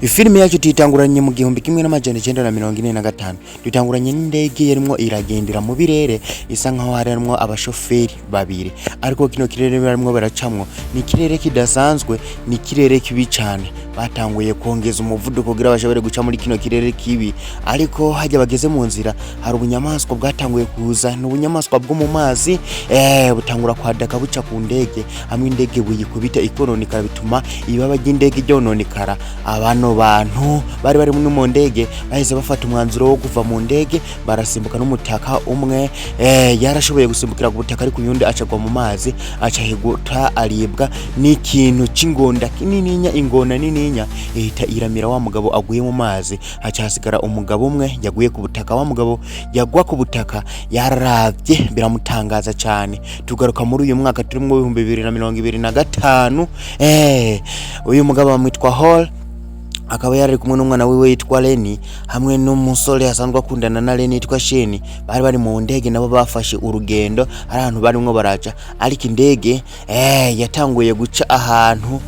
Ifilime yacu tuyitanguranye mu 1945. Dutanguranye n'indege yarimwo iragendera mu birere, isa nkaho harimwo abashoferi babiri, ariko kino kirere barimwo baracamwo ni ikirere kidasanzwe, ni ikirere kibi cane. Batanguye kongeza umuvuduko kugira bashobore guca muri kino kirere kibi, ariko hajya bageze mu nzira hari ubunyamaswa bwatanguye kuza. Ni ubunyamaswa bwo mu mazi, butangura kwadaka buca ku ndege, hamwe indege buyikubita ikononekara, bituma ibaba ry'indege ryononekara. Abano bantu bari bari mu ndege bahise bafata umwanzuro wo kuva mu ndege, barasimbuka n'umutaka. Umwe yarashoboye gusimbukira ku butaka, ariko uyundi acagwa mu mazi, aca higuta aribwa n'ikintu c'ingonda kinininya. Ingona nininya ihita iramira wa mugabo aguye mu mazi, haca hasigara umugabo umwe yaguye ku butaka. Wa mugabo yagwa ku butaka yararavye biramutangaza cyane. Tugaruka muri uyu mwaka turimo, 2025. Uyu mugabo bamwitwa Hall, akaba yari kumwe n'umwana wiwe yitwa Leni hamwe n'umusore asanzwe akundana na Leni yitwa Sheni. Bari bari mu ndege, nabo bafashe urugendo, hari ahantu barimwo baraca, ariko indege yatanguye guca ahantu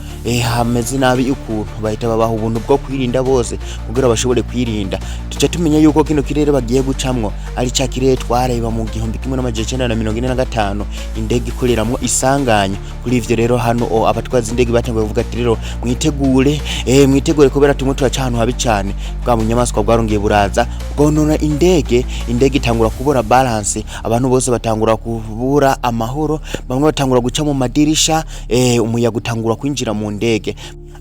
hameze nabi ukuntu, bahita babaha ubuntu bwo kwirinda bose kugira bashobore kwirinda. Tuca tumenya yuko kino kirere bagiye gucamwo ari ca kirere twareba mu 1945, indege ikoreramwo isanganya. Kuri ivyo rero, hano abatwazi indege batanguye kuvuga ati: "Rero mwitegure, mwitegure kubera tumwe turaca ahantu habi cane." Bwa bunyamaswa bwarongeye buraza bwonona indege, indege itangura kubura balance, abantu bose batangura kubura amahoro, bamwe batangura guca mu madirisha, umuyaga utangura kwinjira mu ndege.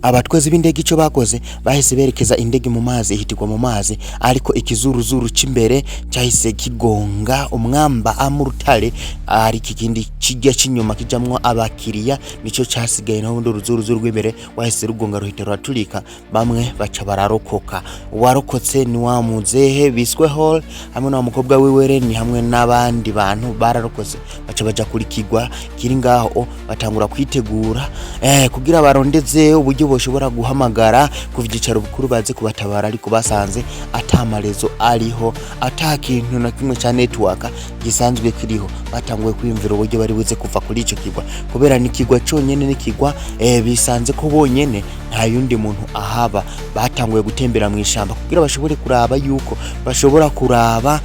Abatwazi b'indege icyo bakoze, bahise berekeza indege mu mazi, ihitirwa mu mazi, ariko ikizuruzuru c'imbere cyahise kigonga umwamba mu rutare, ariko ikindi kijya c'inyuma kijamwo abakiriya nico casigaye, naho ubundi uruzuruzuru rw'imbere wahise rugonga ruhita ruraturika, bamwe baca bararokoka. Uwarokotse ni wa muzehe biswe Hall hamwe na wa mukobwa wiwe Reni hamwe n'abandi bantu bararokotse, baca baja kuri kigwa kiri ngaho, batangura kwitegura kugira barondeze uburyo boshobora guhamagara ku vyicaro bukuru baze kubatabara, ariko basanze ata ma réseau ariho, ata kintu na kimwe ca network gisanzwe kiriho. Batanguye kwiyumvira uburyo bari buze kuva kuri ico kigwa, kubera ni kigwa conyene, n'ikigwa bisanze ko bonyene, nta yundi muntu ahaba. Batanguye gutembera mu ishamba kugira bashobore kuraba yuko bashobora kuraba,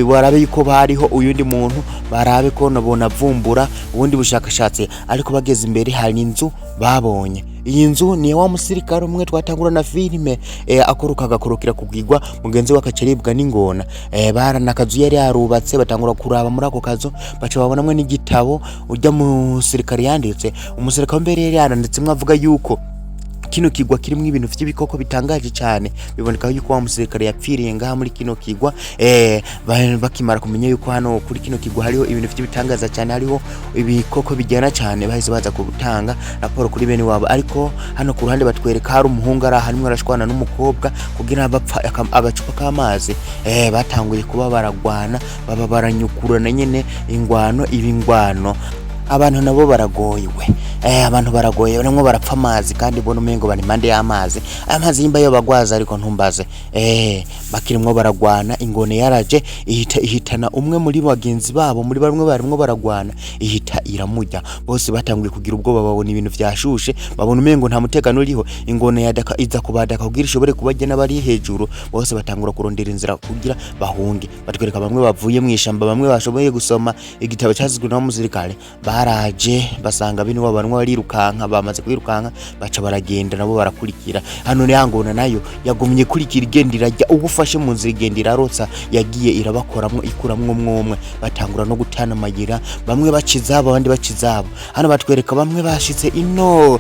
barabe yuko bariho uyundi muntu, barabe ko nabona vumbura ubundi bushakashatsi. Ariko bageze imbere hari inzu babonye. Iyi nzu ni wa musirikare umwe twatangura na filime, akoroka agakorokera kugigwa, mugenzi we akaca aribwa n'ingona. Barana akazu yari yarubatse, batangura kuraba muri ako kazu, baca babonamwe n'igitabo urya musirikare yanditse. Umusirikare mbere yari yaranditsemwo avuga yuko kino kigwa kirimwo ibintu vy'ibikoko bitangaje cyane. Biboneka yuko wa musirikare yapfiriye ngaha muri kino kigwa. Bakimara kumenya yuko hano kuri kino kigwa hariho ibintu vy'ibitangaza cyane, hariho ibikoko bijyana cyane, bahise baza gutanga raporo kuri bene wabo. Ariko hano ku ruhande batwereka hari umuhungu ari ahantu arashwana n'umukobwa kugira bapfa agacupa k'amazi. Batanguye kuba baragwana, baba baranyukurana nyene, ingwano iba ingwano. Abantu nabo baragoyewe, abantu baragoye, barimwo barapfa amazi kandi bona umengo bari impande y'amazi. Aya mazi yimba yo bagwaza, ariko ntumbaze. Bakirimwo baragwana, ingone yaraje ihita ihitana umwe muri bagenzi babo, muri bamwe barimwo baragwana, ihita iramurya. Bose batanguye kugira ubwoba, babona ibintu vyashushe, babona umengo nta mutekano uriho. Ingone yadaka iza kubadaka kugira ishobore kubarya n'abari hejuru. Bose batangura kurondera inzira kugira bahunge. Batwereka bamwe bavuye mu ishamba, bamwe bashoboye gusoma igitabo cyazizwe na musirikare, baraje basanga bino wabo barimo barirukanka. Bamaze kwirukanka baca baragenda, nabo barakurikira. Hano ya ngona nayo yagumye kurikira, igenda irajya uba ufashe mu nzira, igenda irarotsa, yagiye irabakoramwo, ikuramwo umwe. Batangura no gutana amayira, bamwe baca izabo, abandi baca izabo. Hano batwereka bamwe bashitse ino,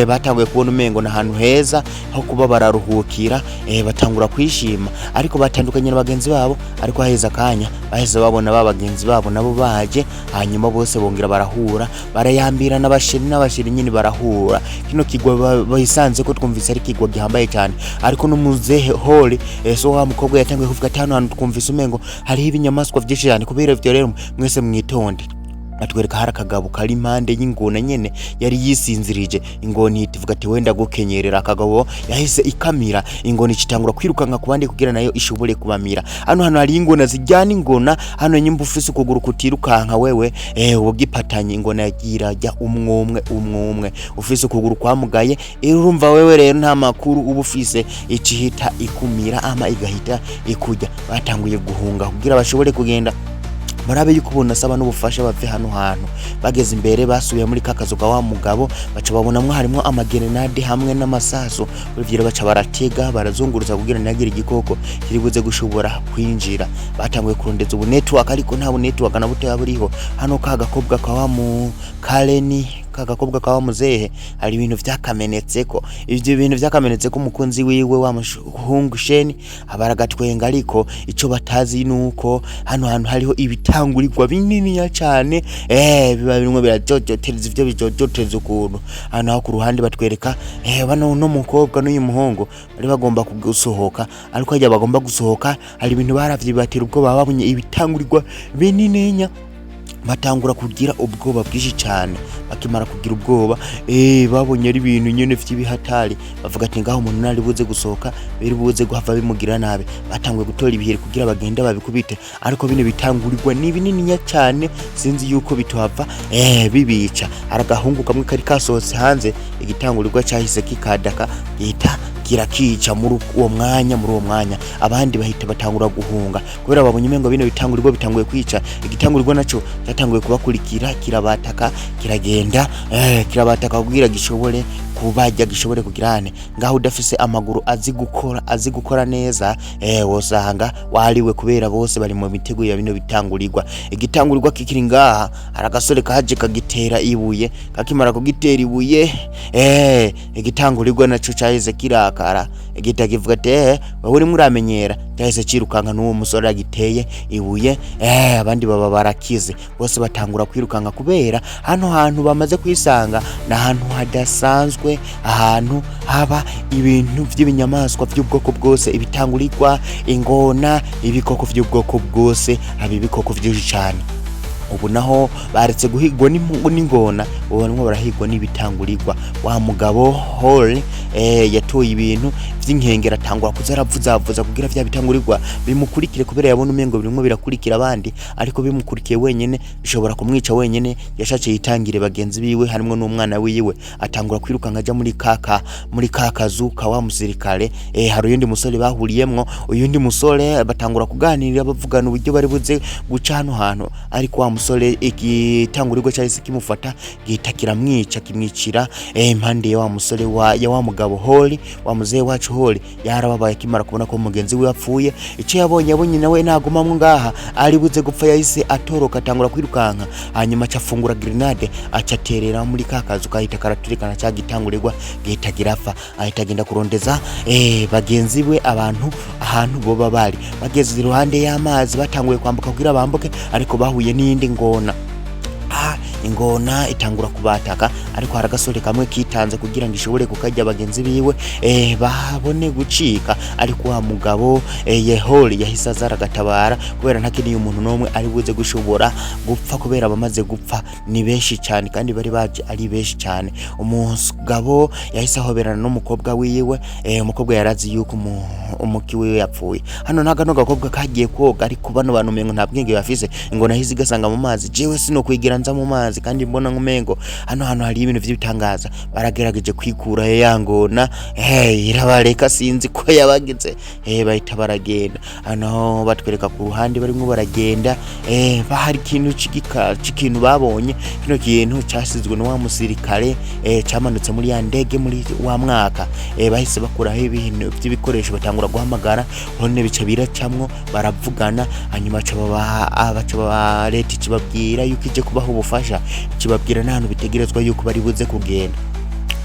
batanguye kubona umengo ni ahantu heza ho kuba bararuhukira, batangura kwishima, ariko batandukanye na bagenzi babo. Ariko haheze akanya baheze babona ba bagenzi babo nabo baje, hanyuma bose bongera barahura, barayambira n'abasheri n'abasheri nyine barahura. Kino kigwa bahisanze ko twumvise ari kigwa gihambaye cyane, ariko n'umuzehe Hall, so wa mukobwa yatanguye kuvuga ati: "Hano hantu twumvise umengo hariho ibinyamaswa byinshi cyane, kubera ivyo rero mwese mwitonde." Atwereka hari akagabo kari impande y'ingona nyene yari yisinzirije. Ingona ihita ivuga ati: "Wenda gukenyerera." Akagabo yahise ikamira. Ingona icitangura kwirukanka ku bandi kugira nayo ishobore kubamira. Hano hari ingona zijyana ingona. Hano nyimba ufise ukuguru kutirukanka wewe, ubugipatanye ingona yagiye irajya umwumwe umwumwe. Ufise ukuguru kwamugaye, urumva wewe rero nta makuru uba ufise, icihita ikumira ama igahita ikurya. Batanguye guhunga kugira bashobore kugenda barabe yuko bonasaba n'ubufasha bave hano hantu. Bageze imbere, basubiye muri ka kazu ka wa mugabo, baca babonamwo harimwo amagerenade hamwe n'amasasu. Muri ivyo baca baratega, barazunguruza kugira ntihagire igikoko kiri buze gushobora kwinjira. Batanguye kurondeza ubu network, ariko nta bu network na butoya buriho hano. Ka gakobwa ka wa mu Kareni, ka gakobwa ka wa muzehe, hari ibintu vyakamenetseko. Ivyo bintu vyakamenetseko umukunzi wiwe wa muhungu Sheni abaragatwenga, ariko ico batazi nuko hano hantu hariho ibitangurirwa bininiya cane, biba birimwo birajojotereza ivyo bijojotereza ukuntu. Hano aho ku ruhande batwereka bano no mukobwa n'uyu muhungu bari bagomba gusohoka, ariko harya bagomba gusohoka hari ibintu baravye bibatera ubwoba. Babonye ibitangurirwa binininya, batangura kugira ubwoba bwinshi cyane. Bakimara kugira ubwoba, babonye ari ibintu nyene vy'ibihatari, bavuga ati: "Ngaho umuntu nari buze gusohoka biri buze guhava bimugira nabi." Batanguye gutora ibiheri kugira bagende babikubite, ariko bino bitangurirwa ni binininya cyane, sinzi yuko bitohava bibica. Hari agahungu kamwe kari kasohotse hanze, igitangurirwa cyahise kikadaka gihita kirakica muri uwo mwanya. Muri uwo mwanya abandi bahita batangura guhunga kubera babonye umengo bino bitangurirwa bitanguye kwica. Igitangurirwa naco cyatanguye kubakurikira, kirabataka, kiragenda, kirabataka kugira gishobore kubarya, gishobore kugirane. Ngaho udafise amaguru azi gukora neza, wosanga wariwe, kubera bose bari mu mitego ya bino bitangurirwa. Igitangurirwa kikiri ngaha, hari agasore kaje kagitera ibuye. Kakimara kugitera ibuye, igitangurirwa naco cahise kirakara, igita kivuga ati: "Wewe urimo uramenyera." Cyahise cirukanka n'uwo musore agiteye ibuye, abandi baba barakize. Bose batangura kwirukanka kubera hano hantu bamaze kwisanga ni ahantu hadasanzwe, ahantu haba ibintu by'ibinyamaswa by'ubwoko bwose, ibitangurirwa, ingona, ibikoko by'ubwoko bwose, haba ibikoko byinshi cyane. Ubu naho baretse guhigwa n'ingona, ubu barimo barahigwa n'ibitangurirwa. Wa mugabo Hall yatoye ibintu vy'inkengera, atangura kuza aravuzavuza kugira vya bitangurirwa bimukurikire, kubera yabona umengo birimwo birakurikira abandi, ariko bimukurikiye wenyene bishobora kumwica wenyene. Yashatse yitangire bagenzi biwe, harimwo n'umwana wiwe. Atangura kwirukanka aja muri ka kazu ka wa musirikare. Hari uyundi musore bahuriyemwo. Uyundi musore batangura kuganira, bavugana uburyo bari buze guca hano hantu, ariko wa musore igitangurirwa cyahise kimufata, gihita kiramwica, kimwicira impande ya wa musore ya wa mugabo Hall. Wa muzehe wacu Hall yarababaye akimara kubona ko mugenzi we yapfuye. Icyo yabonye nawe nagumamwo ngaha ari buze gupfa. Yahise atoroka, atangura kwirukanka, hanyuma aca afungura grenade, aca aterera muri ka kazu, kahita karaturikana cya gitangurirwa gihita girapfa. Ahita agenda kurondeza bagenzi be abantu ahantu boba bari. Bageze iruhande y'amazi, batanguye kwambuka kugira bambuke, ariko bahuye n'iyindi ngona. Ingona itangura kubataka, ariko hari agasore kamwe kitanze kugira ngo ishobore kukarya bagenzi biwe babone gucika. Ariko wa mugabo Yehori yahise aza aragatabara, kubera ntakeneye umuntu n'umwe ari buze gushobora gupfa, kubera abamaze gupfa ni benshi cyane kandi bari baje ari benshi cyane. Umugabo yahise ahoberana n'umukobwa wiwe. Umukobwa yarazi yuko umuki wiwe yapfuye. Hano nta kano gakobwa kagiye koga, ariko bano bantu umengo nta bwenge bafise. Ingona yahise igasanga mu mazi. Jewe sinokwigira nza mu mazi kandi mbona nk'umengo hano hantu hari ibintu vy'ibitangaza. Baragerageje kwikura ya ngona, irabareka, sinzi ko yabagize, bahita baragenda. Hano batwereka ku ruhande barimwo baragenda, bahari ikintu c'ikintu babonye. Kino kintu casizwe na wa musirikare, camanutse muri ya ndege muri wa mwaka. Bahise bakuraho ibintu vy'ibikoresho, batangura guhamagara hone, bica biracamwo, baravugana. Hanyuma baca baba leta ikibabwira yuko ije kubaha ubufasha, kibabwira n'ahantu bitegerezwa yuko bari buze kugenda.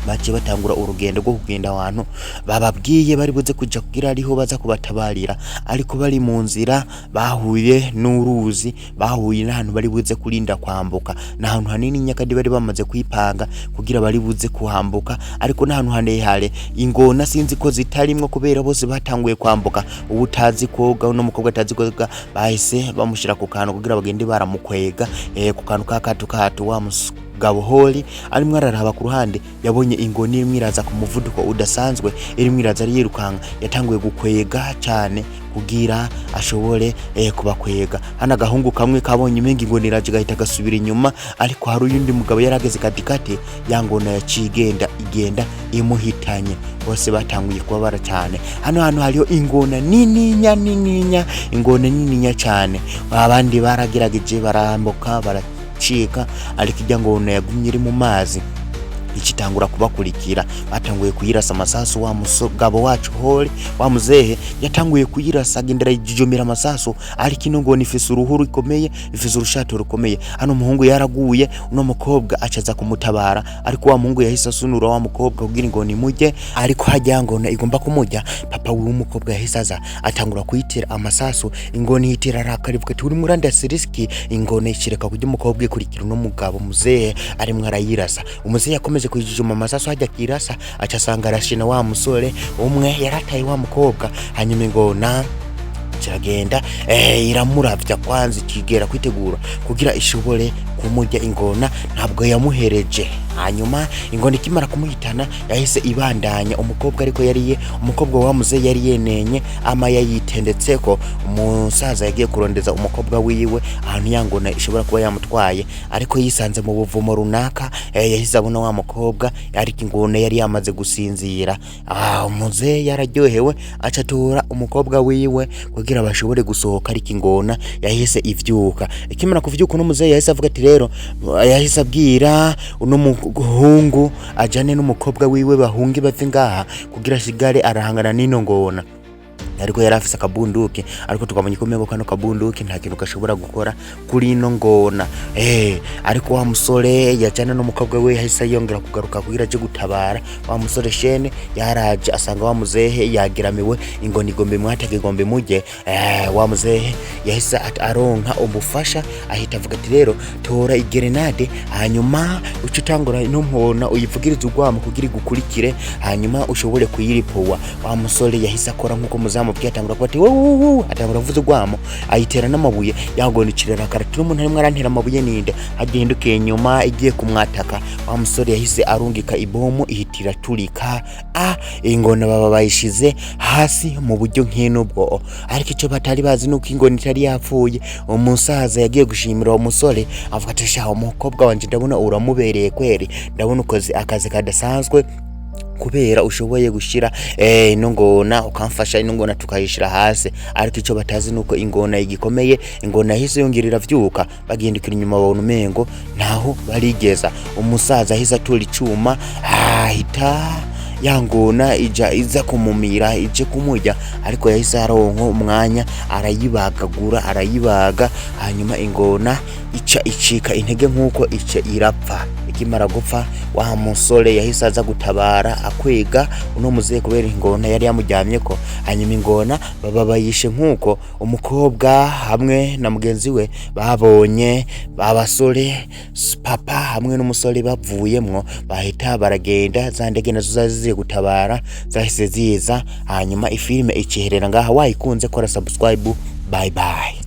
Baciye batangura urugendo rwo kugenda ahantu bababwiye bari buze kuja kugira ariho baza kubatabarira. Ariko bari mu nzira bahuye n'uruzi, bahuye n'ahantu bari buze kurinda kwambuka. Ni ahantu hanini kandi bari bamaze kwipanga kugira bari buze kuhambuka, ariko n'ahantu harehare. Ingona sinzi ko zitarimwo, kubera bose batanguye kwambuka. Ubu utazi koga, uno mukobwa atazi koga, bahise bamushira ku kantu kugira bagende baramukwega ku kantu ka kato kato. Wa mugabo Hori arimwo araraba ku ruhande, yabonye ingona irimwo iraza ku muvuduko udasanzwe, irimwo iraza yirukanka. Yatanguye gukwega cane kugira ashobore kubakwega. Hano agahungu kamwe kabonye umenga ingona iraje, gahita gasubira inyuma, ariko hari uyundi mugabo yarageze katikati ya ngona, yaciye igenda igenda imuhitanye. Bose batanguye kubabara cyane. Hano hantu hariho ingona nininya nininya, ingona nininya cyane. Abandi baragerageje barambuka baracika, ariko ijya ngona yagumye iri mu mazi, ikitangura kubakurikira. Batanguye kuyirasa amasasu. Wa mugabo wacu Hori, wa muzehe, yatanguye kuyirasa, agendera yijijomera amasasu, ariko ino ngona ifise uruhu rukomeye, ifise urushato rukomeye. Hano umuhungu yaraguye, uno mukobwa acaza kumutabara, ariko wa muhungu yahise asunura wa mukobwa kugira ingona imurye. Ariko hajya ngona igomba kumurya, papa w'umukobwa yahise aza atangura kuyitera amasasu. Ingona ihitira arakara, ivuga ati: "Urimo urandasa risiki." Ingona ikireka kurya umukobwa, ikurikira uno mugabo muzehe arimwo arayirasa. Umuzehe yakomeje kuyijijuma amasasu, hajya akirasa aca asanga arashina wa musore umwe yarataye wa mukobwa. Hanyuma ingona kiragenda iramuravya kwanza, ikigera kwitegura kugira ishobore kumurya. Ingona ntabwo yamuhereje. Hanyuma ingona ikimara kumuhitana yahise ibandanya umukobwa, ariko yariye umukobwa wa muze yari yenenye ama yayitendetseko. Umusaza yagiye kurondeza umukobwa wiwe ahantu ya ngona ishobora kuba yamutwaye, ariko yisanze mu buvumo runaka. Yahise abona wa mukobwa, ariko ingona yari yamaze gusinzira. Umuze yararyohewe, aca atora umukobwa wiwe kugira bashobore gusohoka, ariko ingona yahise ivyuka. Ikimara kuvyuka, uno muzehe yahise avuga ati rero, yahise abwira uno muhungu ajane n'umukobwa wiwe bahunge bave ngaha, kugira ashigare arahangana n'ino ngona. Ariko yari afise akabunduki, ariko tukamenya ko umengo kano kabunduki nta kintu gashobora gukora kuri ino ngona. Ariko wa musore yajana n'umukobwa we yahise yongera kugaruka kugira aje gutabara wa musore Shene. Yaraje asanga wa muzehe yageramiwe, ingona igomba imwatake, igomba imurye. Wa muzehe yahise aronka umufasha, ahita avuga ati: "Rero tora igerenade, hanyuma uce utangura ino mpona uyivugirize urwamo kugira igukurikire, hanyuma ushobore kuyiripowa." Wa musore yahise akora nkuko muzamubwiye, atangura kuba ati wowe, atangura avuza urwamo, ayitera n'amabuye. Yagona ikirarakara ati: "N'umuntu arimwo arantera amabuye ninde?" Agihindukiye inyuma igiye kumwataka, wa musore yahise arungika ibomu, ihita iraturika. Ingona baba bayishize hasi mu buryo nk'inubwo. Ariko icyo batari bazi nuko ingona itari yapfuye. Umusaza yagiye gushimira uwo musore, avuga ati: "Sha, umukobwa wanje ndabona uramubereye kweri, ndabona ukoze akazi kadasanzwe kubera ushoboye gushira ino ngona, ukamfasha ino ngona tukayishira hasi." Ariko icyo batazi nuko ingona igikomeye. Ingona yahise yongera iravyuka, bagindukira inyuma babona umengo ntaho barigeza. Umusaza ahise atura icuma, ahita ya ngona ija iza kumumira, ije kumurya, ariko yahise aronka umwanya arayibagagura, arayibaga. Hanyuma ingona ica icika intege nkuko ica irapfa. Ikimara gupfa, wa musore yahise aza gutabara akwega uno muzehe, kubera ingona yari yamuryamyeko. Hanyuma ingona baba bayishe nkuko. Umukobwa hamwe na mugenzi we babonye abasore, papa hamwe n'umusore bavuyemwo, bahita baragenda. Za ndege nazo zari zigiye gutabara zahise ziza, hanyuma ifilime ikiherera ngaha. Wayikunze, kora subscribe. Bye bye.